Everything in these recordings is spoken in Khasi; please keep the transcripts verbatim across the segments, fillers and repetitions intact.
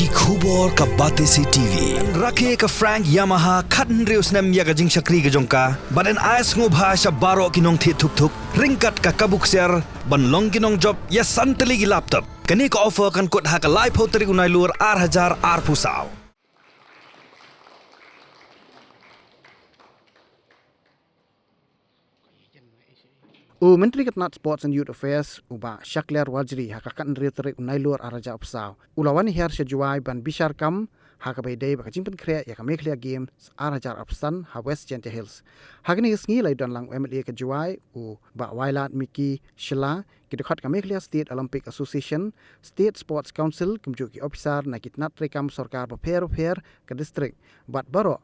Ki khubor ka Batesi T V. Rakhe ka Frank Yamaha khathynriew snem ïa ka jingshakri ka jong ka. Bad yn ai sngewbha sha baroh ki nongthied thuk thuk ryngkat ka kabu ksiar ban long ki nongjop ïa san tylli ki laptop. Kane ka offer kan kut ha ka laiphew tarik u Nailur ar hajar arphew saw. U Myntri ka tnat Sports and Youth Affairs, u Bah Shakliar Warjri, ha ka khathynriew tarik u Nailur ar hajar arphew saw, u la wan hiar sha Jowai ban bishar kam ha kaba ïadei bad ka jingpynkhreh ïa ka Meghalaya Games ar hajar arphew san ha West Jaintia Hills. Ha kane ka sngi la ïadon lang u M L A ka Jowai, u Bah Wailadmiki Shylla, ki dkhot ka Meghalaya State Olympic Association, State Sports Council, kumjuh ki ophisar na ki tnat treikam sorkar bapher bapher ka district, bad baroh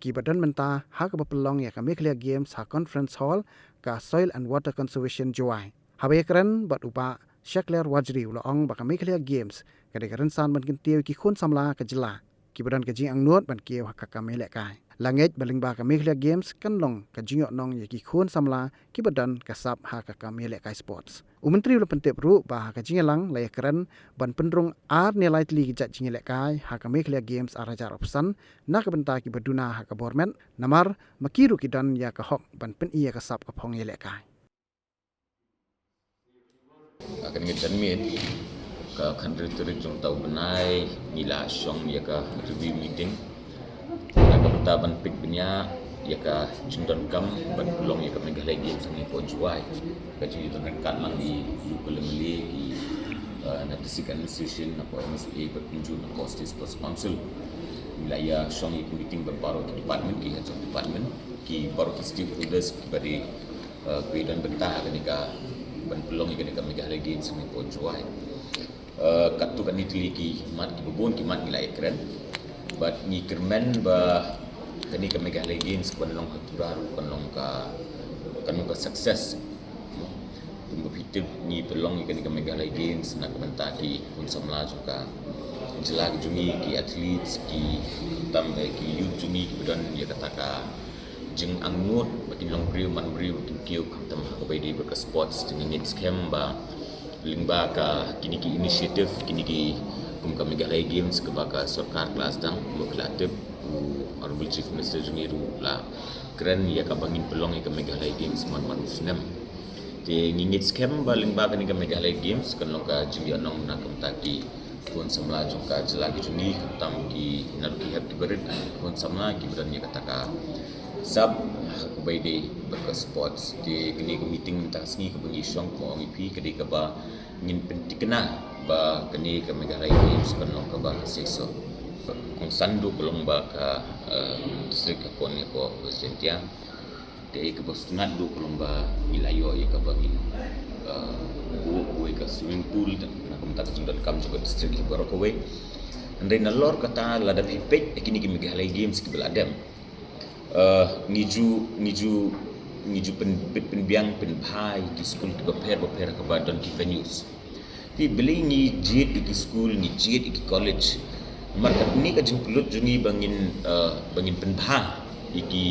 kiba don bynta ha kaba pynlong ïa ka Meghalaya Games ha Conference Hall ka Soil and Water Conservation, Jowai. Haba ïakren bad u Bah Shakliar Warjri, u la ong ba ka Meghalaya Games ka dei ka rynsan ban kyntiew ïa ki khun samla ka jylla kiba don ka jingangnud ban kiew ha ka kam ïalehkai. La ngeit ba lyngba ka Meghalaya Games kan long ka jingïohnong ïa ki khun samla kiba don ka sap ha ka kam ïalehkai sports. U Myntri u la pyntip ruh ba ha ka jingïalang la ïakren ban pynrung ar ne lai tylli ki jait jingïalehkai ha ka Meghalaya Games ar hajar arphew san na ka bynta kiba duna ha ka bor met, namar ma ki ruh ki don ïa ka hok ban pyni ïa ka sap ka phong ïalehkai. Ka kane ka janmiet, ka khathynriew tarik jong uta u bnai, ngi la shong ïa ka review meeting. Na ka bynta ban peit bniah ïa ka jingdonkam ban pynlong ïa ka Meghalaya Games hangne hapoh Jowai. Ka jingdonkam ryngkat lang ïa u khlem lei ki, eh, na district administration, napoh M S A, bad kumjuh napoh State Sports Council. Ngi la ïa shong ïa ka meeting bad baroh ki department, ki heads of department, ki baroh ki stakeholders kiba dei, eh, kiba don bynta ha kane ka ban pynlong ïa kane ka Meghalaya Games hangne hapoh Jowai. Eh, katto katne tylli ki mat kiba bun ki mat ngi la ïakren. Bad ngi kyrmen ba kane ka Meghalaya Games kan long ha Tura ruh kan long ka, kan long ka success. Kumba phi tip ngi pynlong ïa kane ka Meghalaya Games na ka bynta ki khun samla jong ka jylla ka jong ngi, ki athletes, ki tam, eh, ki youth jong ngi kiba don ïa kata ka jingangnud ba kin long briew man briew, ba kin kiew khamtam ha kaba ïadei bad ka sports. Te ngi ngeit skhem ba lyngba ka kine ki initiative, kine ki kum ka Meghalaya Games kaba ka sorkar ka la sdang, kumba phi la tip u Honorable Chief Minister jong ngi ruh u la kren ïa kaba ngin pynlong ïa ka Meghalaya Games man man u snem. Te ngi ngeit skhem ba lyngba kane ka Meghalaya Games kan long ka jingïohnong na ka bynta ki khun samla jong ka jylla ka jong ngi, khamtam ki naduh ki hep ki barit, khun samla kiba don ïa kata ka sap ha kaba ïadei bad ka sports. Te kane ka meeting mynta ka sngi kaba ngi shong, kumba ong ïa phi, ka dei kaba ngin pynthikna ba kane ka Meghalaya Games kan long kaba shisha. Kongsan duh ka long ba ka, eh, district hapoh ne hapoh West Jaintia. Te kaba sngewtynnat duh ka long ba ngi la ïoh ïa kaba ngin, eh, buh, buh ïa ka swimming pool na ka bynta ka jingdonkam jong ka district hi baroh kawei. Hynrei nalor kata, lada phi peit ïa kine ki Meghalaya Games kiba la dep, eh, ngi ju, ngi ju, ngi ju pyn, pyn, pynbiang pynbha ïa ki skul kiba pher bapher kaba don ki venues. Te balei ngi jied ïa ki skul, ngi jied ïa ki college? Namar katne ka jingpynlut jong ngi ba ngin, eh, ba ngin pynbha ïa ki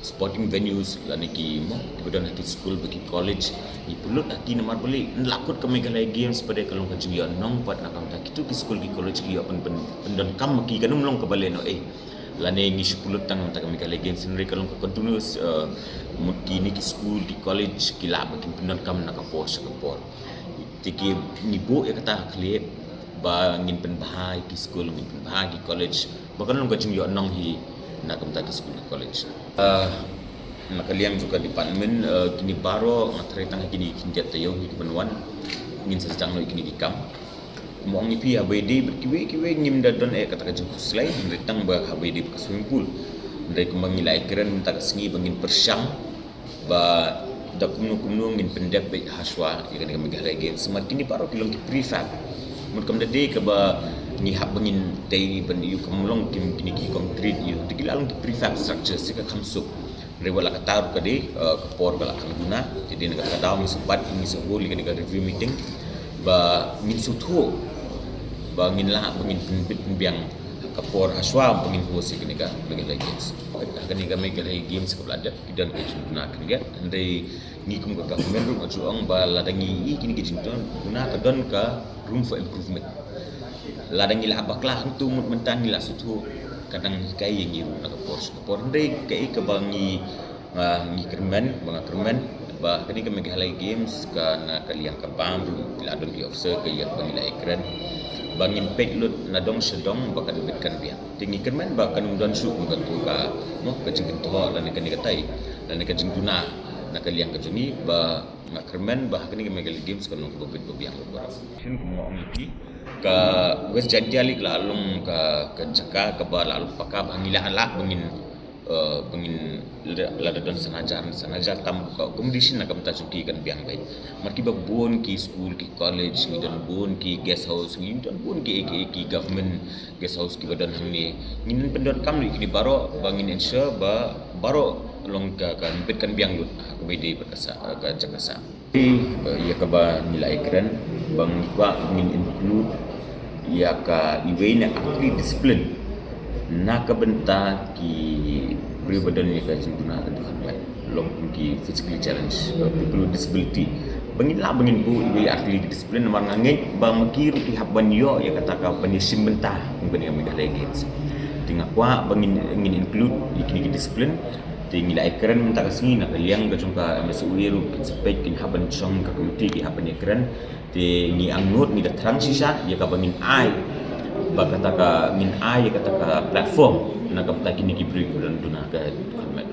sporting venues lane ki mo, kiba don ha ki skul bad ki college. Ngi pynlut ha ki namar balei? Ngi la kut ka Meghalaya Games pat ka long ka jingïohnong pat na ka bynta kito ki skul ki college ki ïoh pyn, pyn, pyndonkam ma ki, kan ym long kaba lehnohei. Lane ngi shu pynlut tang na ka bynta ka Meghalaya Games, hynrei ka long ka continuous, eh, mut kine ki skul ki college ki lah ba kin pyndonkam na ka por sha ka por. Te ngi buh ïa kata ha khlieh ba ngin pynbha ïa ki skul, ngin pynbha ïa ki college, ba kan long ka jingïohnong hi na ka bynta ki skul ki college. Ah, na ka liang jong ka department, ah, kine baroh nga tharai tang ha kine ki khyndiat taïew hi kiban wan ngin sa sdang noh ïa kine ki kam. Kumba ong ïa phi, haba ïadei bad kiwei kiwei ngim da don eh kata ka jingkhuslai, hynrei tang ba haba ïadei bad ka swimming pool. Hynrei kumba ngi la ïakren mynta ka sngi ba ngin pyrshang ba da kumno kumno ngin pyndep beit hashwa ïa kane ka Meghalaya Games. Namar kine baroh ki long ki prefab. Mut kam da dei kaba ngi hap ba ngin tei ban ïoh, kam long kim kine ki concrete ïoh. Te ki la long ki prefab structures, te ka kham suk. Hynrei wat la katta ruh ka dei, eh, ka por ka la kham duna. Te dei na kata ka daw ngi sa bat, ngi sa hold ïa kane ka review meeting ba ngin sngewthuh ba ngin lah ba ngin pynbit pynbiang ka por hashwa ba ngin host ïa kane ka Meghalaya Games. Ha kane ka Meghalaya Games kaba la dep, ki don ka jingduna khyndiat, hynrei ngi kum ka government ruh nga ju ong ba lada ngi ïohi kine ki jingduna, ka don ka room for improvement. Lada ngi la bakla hangtu mut mynta ngi la sngewthuh ka dang hikai ïa ngi ruh na ka por sha ka por. Hynrei kaei kaba ngi, ah, ngi kyrmen, ba nga kyrmen ba kane ka Meghalaya Games ka na ka liang ka bam ruh la don ki officer ka ïa ba ngi la ïakren ba ngin peit lut na dong sha dong ba kan bit kan biang. Te ngi kyrmen ba kan ym don shuh kum katu ka, mo, ka jingkynthoh lane kane katai lane ka jingduna na ka liang ka jong ngi ba nga kyrmen ba ha kane ka Meghalaya Games kan long kaba bit ba biang lut baroh. Shisien kum nga ong ïa phi, ka West Jaintia Hills la long ka, ka jaka kaba la long paka ba ngi la lah ba ngin, eh, ba ngin lada, lada don san hajar, san hajar tam ka accommodation na ka bynta jong ki kan biang beit. Namar kiba bun ki school, ki college, ngi don bun ki guest house, ngi don bun ki, ki, ki government guest house kiba don hangne. Ngin pyndonkam ïa kine baroh ba ngin ensure ba baroh long ka, kan bit kan biang lut ha kaba ïadei bad ka sah, ka jaka sah. Ïa kaba ngi la ïakren ba ngi kwah ngin include ïa ka iwei na artylli ki discipline na ka bynta ki briew ba don ïa ka jingduna ka dukhan met, long kum ki physically challenged, uh, people with disability. Ba ngin lah ba ngin buh iwei artylli ki discipline namar nga ngeit ba ma ki ruh ki hap ban ïoh ïa kata ka ban ïashim bynta kum kane ka Meghalaya Games. Te nga kwah ba ngin, ngin include ïa kine ki discipline. Te ngi la ïakren mynta ka sngi na ka liang ka jong ka M S O A ruh, kin sa peit, kin hap ban shong ka committee, ki hap ban ïakren. Te ngi angnud, ngi da thrang shisha ïa kaba ngin ai, ba kata ka ngin ai ïa kata ka platform na ka bynta kine ki briew kiba don duna ka dukhan met.